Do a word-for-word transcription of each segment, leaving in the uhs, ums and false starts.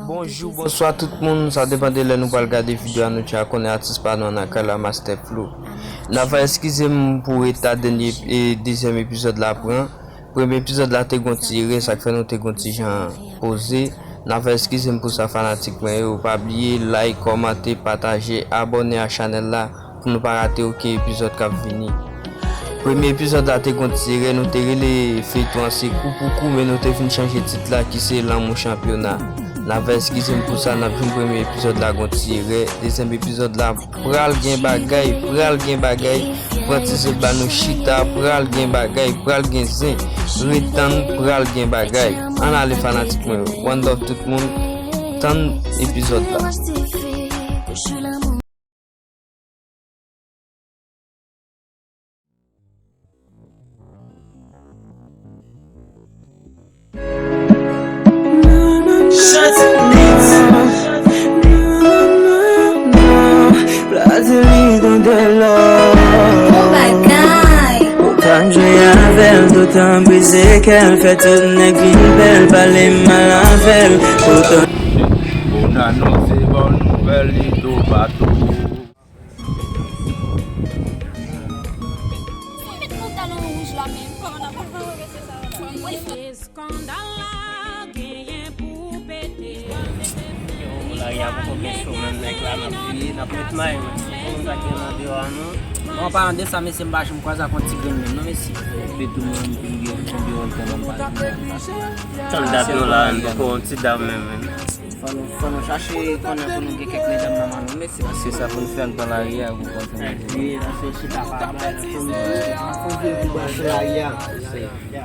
Bonjou, bonswa tout moun, sa depann de lè nou pral gade videyo a, nou dja konnen atis pa nou an nan kay la, Master Flo. N ava eskize m pou reta dènye, e, dezyèm epizòd la pran. Premye epizòd la te gon ti erè, sa k fè nou te gon ti jan poze. N ava eskize m pou sa, fanatik mwen yo. Pa bliye like, kòmante, pataje, abòne a chanèl la pou nou pa rate okenn epizòd k ap vini. Premye epizòd la te gon ti erè, nou te rele feyton an se Kou pou Kou, men nou te vin chanje tit la ki se Lanmou Chanpyona. N ava eskize m pou sa, n ap jwenn premye epizòd la gon ti erè. Dezyèm epizòd la pral gen bagay, pral gen bagay. Pran ti zèb ba nou chita, pral gen bagay, pral gen zen. Ret tann, pral gen bagay. Ann ale fanatik mwen yo. One love tout moun. Tann epizòd la. Chante Beats. Plase li nan dèlò. Bon bagay. Ou pa jwe avè l, toutan brize kè l, fè tout nèg vin pè l, pale mal avè l. Toutan. Bon anons se bon nouvèl, li toupatou. Sa met pantalon wouj la menm? Kòman n ap fè? Eskandal la genyen pou pete. Yo, lari a poko gen cho menm, nèg la, n ap veye, n ap met may, men. Kòman sa gen nan deyò a, non? Bon, an palan de sa, mesye, m pa janm kwaze ak yon ti grenn menm, non, mesye. Epi tou, mwen, m vin gen yon ti deyò, m pa janm. Tann dat nou la, n poko yon ti dam menm, men. Fò nou, fò nou chache konnen pou nou gen kèk medam nan men nou, mesye. Se sa pou n fè anndan lari a, pou konn fè. Wi, paske chita pa bay, fò nou, fò nou vin pou bay sou lari a. Ya.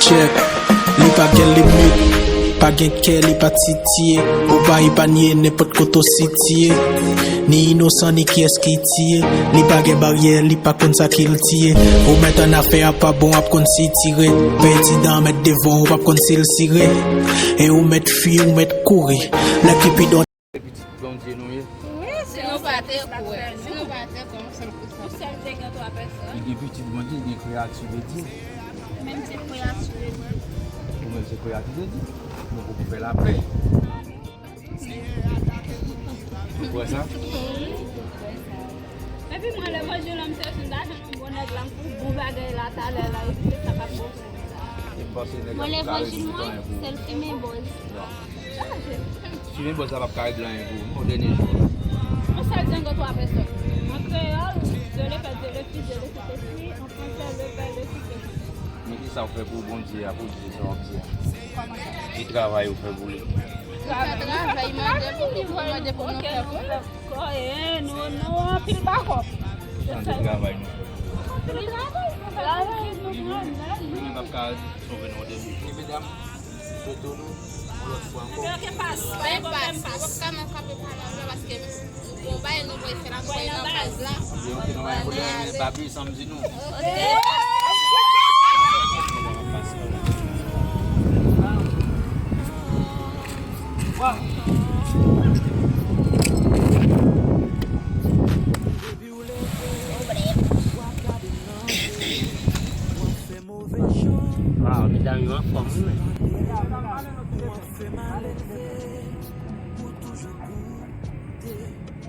Check. Li pa gen limit, pa gen kè, li pa titiye. Ou pa epanye nenpòt kote w sitiye. Ni inosan, ni kiyès ki tiye. Li pa gen baryè, li pa konn sa ki l tiye. Ou mèt an afè a pa bon, w ap konn sitire. Pèdi dan mèt devan, w p ap konn si l sire. E ou mèt fui, ou mèt kouri. Lè Kipidon. Pitit Bondye nou ye. Si nou pa te kwè, si nou pa te kwè, yon sèl pou sa. Yon sèl te gen twa pèsòn. Li gen pitit Bondye, li gen kreyati de Dye. Menm se kreyati de Dye. Ou menm se kreyati de Dye. Nou poko fè lapè. Ou kwè sa? Epi mwen, levanjil la, m sezi, m ta jwenn yon bon nèg la, m pou bon bagay la, talè la, epi se sa k ap bon pou mwen. Mwen, levanjil mwen, sèl fimen bòz. Fimen bòz la p ap ka regle anyen pou ou, non, dènye jou. Yon sèl django twa pèsòn. An kreyòl, Dieu le Père, Dieu le Fils, Dieu le Saint-Esprit. An fransè, le Père, le Fils, le Saint-Esprit. Men ki sa w fè pou Bondye a, pou Dye sa w ap di a? Ki travay ou fè pou li? Travay, travay, mande pou nou, mande pou nou fè pou nou. Kò, e, nou, nou anpil bakòp. Tande travay nou fè. Travay nou fè. Li menm ap ka sove nou de. Mesye, medam, foto nou, yon lòt fwa ankò. Yo gen pas, yo gen pas. Yo pa ka nan kanpe pale anglè paske bon bagay nou voye fè la, voye nan baz la. Ok, ok, nou va voye men Babi, sa m di nou. Waw, medam yo anfòm, wi, men.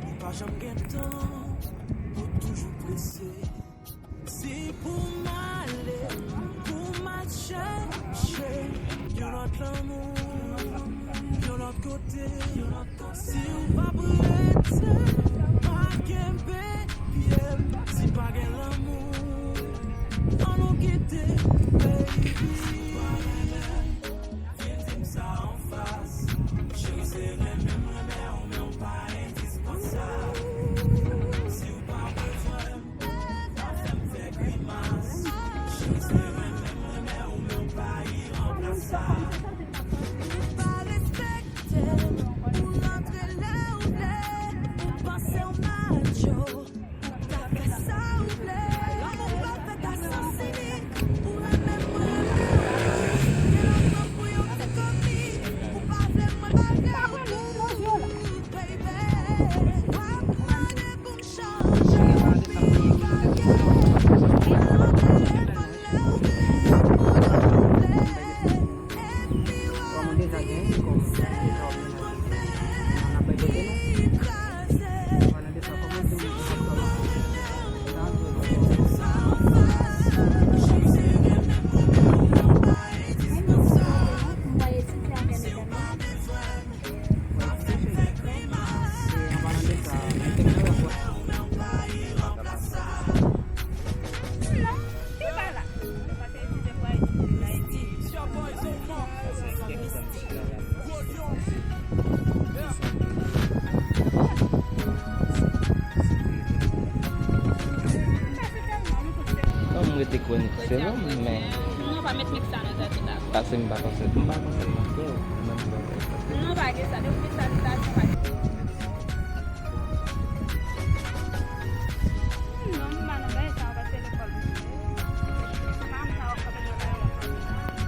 Ou pa janm gen tan, ou toujou prese. Se pou m ale, pou m al chèche yon lòt lanmou, yon lòt kote, yon lòt kote. Si w p ap rete, pa kenbe pye m. Si pa gen lanmou, ann nou kite, baby. Vin di m sa Ou pa respekte m, ou rantre lè ou vle, ou panse w macho, ou ka fè sa ou vle. Lanmou pa fèt a sans inik, ou renmen m, mwen renmen w. Gen lòt moun pou yon ti komi, ou pa vle mwen bare w tou, baby. W ap mande pou m chanje, m pi varye. Pran telefòn lè ou vle, pou nou vle. Kòm ou deja genyen, kòm ou deja oblije nan, nan, nan bay kote nou. Mwen nan desanm, kòm ou di, mwen desanm, kòm ou di. Non, m rete kwè se vre, men. Non, pa met miks sa nan zafè la. Pase m pa konse, m pa konse nan kè w, menm lè w fè sa. Non, pa gen sa, depi sa, li ta di pa gen. Non, m pa nan bagay sa, pase lekòl. M pa nan bagay sa. Non, m pa gen.